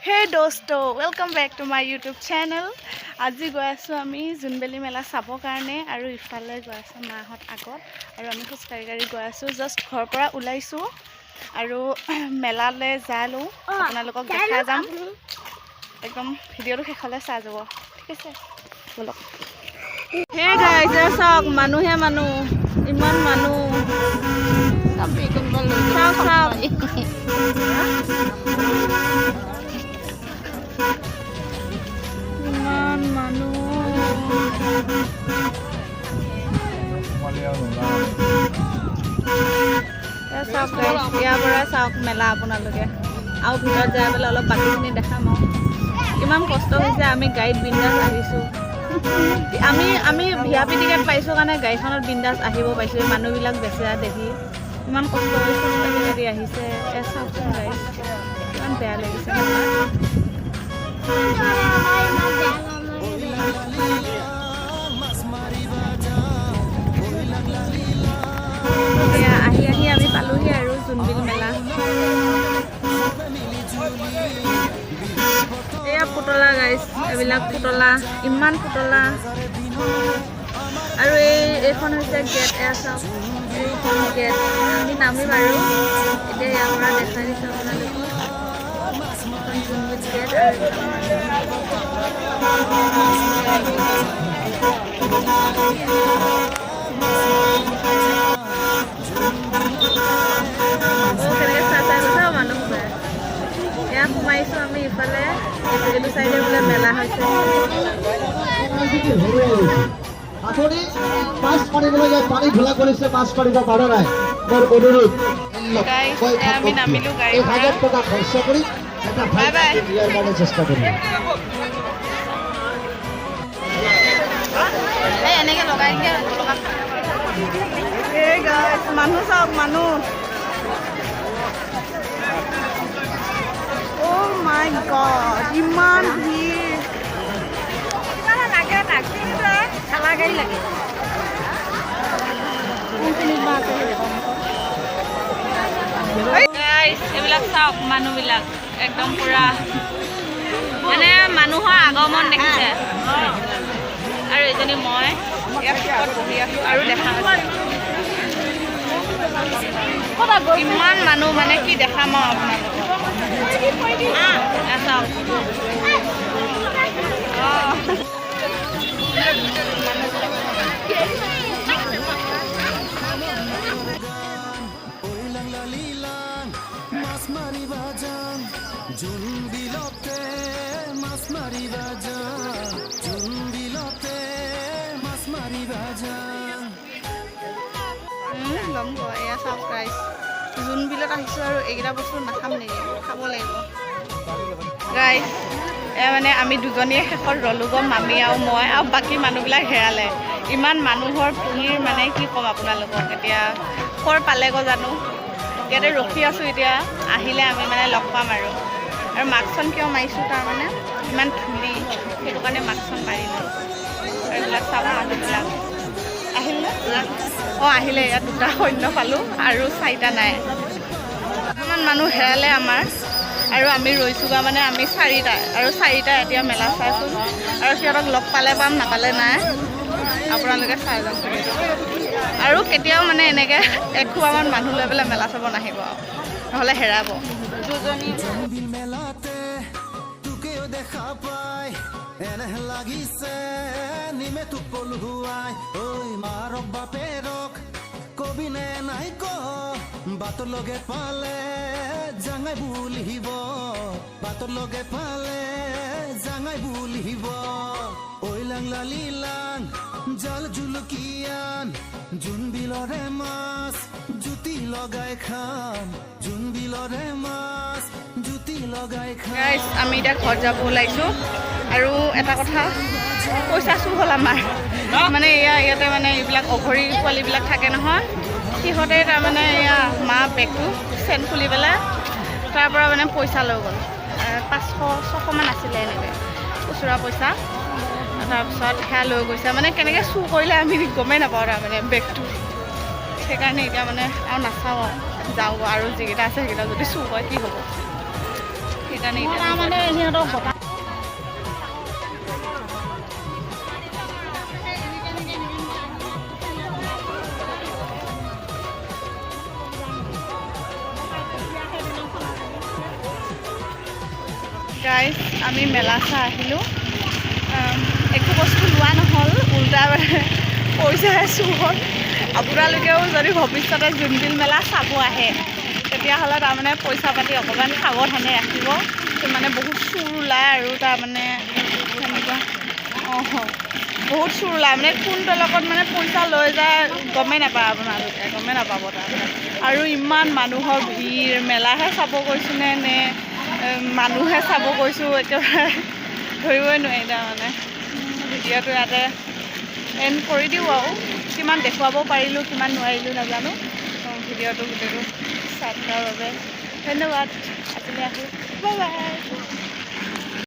হে দোস্ত, welcome back to my YouTube channel. আজি গৈ আছোঁ আমি জোনবিল মেলা চাবৰ কাৰণে আৰু ইফালে গৈ আছোঁ মাহঁত আগত আৰু আমি খোজকাঢ়ি কাঢ়ি গৈ আছোঁ। জাষ্ট ঘৰৰ পৰা ওলাইছোঁ আৰু মেলালৈ যাই লওঁ, আপোনালোকক দেখাই যাম। একদম ভিডিঅ'টো শেষলৈ চাই যাব, ঠিক আছে? ব'লক। হে গাইজ, চাওক, মানুহে মানুহ, ইমান মানুহ। চাওক চাওক। ইমান মানুহ। এয়া চাওক গাইজ, ইয়াৰ পৰা চাওক মেলা আপোনালোকে আৰু ভিতৰত যাই পেলাই অলপ বাকীখিনি দেখাম। আৰু ইমান কষ্ট হৈছে, আমি গাড়ীত বিন্দাছ আহিছোঁ। আমি ভিআইপি টিকেট পাইছোঁ কাৰণে গাড়ীখনত বিন্দাছ আহিব পাৰিছোঁ। এই মানুহবিলাক বেচেৰা দেখি ইমান কষ্ট কৰি খোজকাঢ়ি কাঢ়ি আহিছে। এয়া চাওকচোন গাইজ, ইমান বেয়া লাগিছে নহয়। এয়া আহি আহি আমি পালোহি আৰু জোনবিল মেলা। এয়া পুতলা গাইজ, এইবিলাক পুতলা, ইমান পুতলা। আৰু এইখন হৈছে গেট। এয়া চাওক, এইখন গেট। আমি নামিম আৰু এতিয়া ইয়াৰ পৰা দেখাই দিছোঁ আপোনালোকক। এইখন জোনবিল গেট আৰু এইবিলাক মানুহ। অ, কেনেকে চাই চাই গৈছে অ মানুহ সোমাই। এয়া সোমাইছোঁ আমি ইফালে। এইটো চাইডে বোলে মেলা হৈছে। আপুনি মাছ মাৰিবলৈ যায়, পানী ঘোলা কৰিছে, মাছ মাৰিব পৰা নাই। মোৰ অনুৰোধ। Guys, এয়া আমি নামিলো গাড়ীৰ এক পৰা। হাজাৰ টকা খৰচা কৰি এটা Bye bye. দিয়াৰ কাৰণে চেষ্টা কৰিম। এই এনেকে লগাই দিয়ে লগা। এই গাইজ, মানুহ চাওক, মানুহ। অ' মাই গড, ইমান ভিৰ। লাগে ঠেলা গাড়ী লাগে। কোনখিনিত বা আছে সেই সন্মুখত? গাইজ, এইবিলাক চাওক, মানুহবিলাক একদম পুৰা মানে মানুহৰ আগমন দেখিছে। আৰু এজনী মই ইয়াত চুকত বহি আছোঁ আৰু দেখা আছে ইমান মানুহ, মানে কি দেখাম আৰু আপোনালোকক। এয়া চাওক। অঁ। মাছ মাৰিবা যাম জোন বিলতে, মাছ মাৰিবা যাম জোন বিলতে, মাছ মাৰিবা যাম। ল'ম গৈ। এয়া চাওক ৰাইজ, জোনবিলত আহিছোঁ আৰু এইকেইটা বস্তু নাখাম নেকি? খাব লাগিব গাইজ। এয়া মানে আমি দুজনীয়ে শেষত ৰ'লোগৈ, মামী আৰু মই, আৰু বাকী মানুহবিলাক হেৰালে। ইমান মানুহৰ ভিৰ, মানে কি ক'ম আপোনালোকক। এতিয়া ক'ৰ পালেগৈ জানো। ইয়াতে ৰখি আছোঁ, এতিয়া আহিলে আমি মানে লগ পাম আৰু। আৰু মাস্কখন কিয় মাৰিছোঁ, তাৰমানে ইমান ধূলি, সেইটো কাৰণে মাস্কখন মাৰিলোঁ। আৰু এইবিলাক চাওক, মানুহবিলাক আহিল নে? অঁ, আহিলে। ইয়াত দুটা সৈন্য পালোঁ আৰু চাৰিটা নাই। অকণমান মানুহ হেৰালে আমাৰ আৰু আমি ৰৈছোগৈ। মানে আমি চাৰিটা আৰু চাৰিটা এতিয়া মেলা চাইছোঁ আৰু সিহঁতক লগ পালে পাম, নাপালে নাই। আপোনালোকে চাই যাওক ভিডিঅ'টো। আৰু কেতিয়াও মানে এনেকৈ এসোপামান মানুহ লৈ পেলাই মেলা চাব নাহিব আৰু, নহ'লে হেৰাব। দুজনী। জোনবিল মেলাতে তোকেও দেখা পাই এনে লাগিছে নিমে তোক পলুৱাই। ঐ মাৰক বাপেৰক কবিনে নাই ক, বাটৰ লগে পালে জাঙাই বুলিব, বাটৰ লগে পালে জাঙাই বুলিব। ঐ লাং লালি লাং জাল জুলুকিয়ান, জোন বিলৰে মাছ জুতি লগাই খাম, জোন বিলৰে মাছ জুতি লগাই খাম। গাইজ, আমি এতিয়া ঘৰত যাব ওলাইছোঁ। আৰু এটা কথা, পইচা চুৰ হ'ল আমাৰ। মানে এয়া ইয়াতে মানে এইবিলাক অঘৰী পোৱালিবিলাক থাকে নহয়, সিহঁতে তাৰমানে এয়া মা বেগটো চেন খুলি পেলাই তাৰ পৰা মানে পইচা লৈ গ'ল। 500 600মান আছিলে এনেকৈ খুচুৰা পইচা। তাৰপিছত সেয়া লৈ গৈছে। মানে কেনেকৈ চুৰ কৰিলে আমি গমেই নাপাওঁ তাৰমানে বেগটো। সেইকাৰণে এতিয়া মানে আৰু নাচাওঁ আৰু যাওঁ। আৰু যিকেইটা আছে সেইকেইটা যদি চুৰ কৰে কি হ'ব? সেইটোৱে। সেইকাৰণে এতিয়া মানে সিহঁতক গাইজ, আমি মেলা চাই আহিলোঁ। একো বস্তু লোৱা নহ'ল, উল্টা মানে পইচাহে চুৰ হ'ল। আপোনালোকেও যদি ভৱিষ্যতে জোনবিল মেলা চাব আহে, তেতিয়াহ'লে তাৰমানে পইচা পাতি অকণমান সাৱধানে ৰাখিব। মানে বহুত চুৰ ওলায় আৰু তাৰমানে সেনেকুৱা বহুত চুৰ ওলায়। মানে কোন তলকত মানে পইচা লৈ যায় গমেই নাপায়, আপোনালোকে গমেই নাপাব তাৰমানে। আৰু ইমান মানুহৰ ভিৰ, মেলাহে চাব গৈছোঁ নে মানুহে চাব গৈছোঁ, একেবাৰে ধৰিবই নোৱাৰি তাৰমানে। ভিডিঅ'টো ইয়াতে এণ্ড কৰি দিওঁ আৰু কিমান দেখুৱাব পাৰিলোঁ, কিমান নোৱাৰিলোঁ নাজানো। ভিডিঅ'টো গোটেইটো চাই থকাৰ বাবে ধন্যবাদ। আজিলৈ আহোঁ, বাই বাই।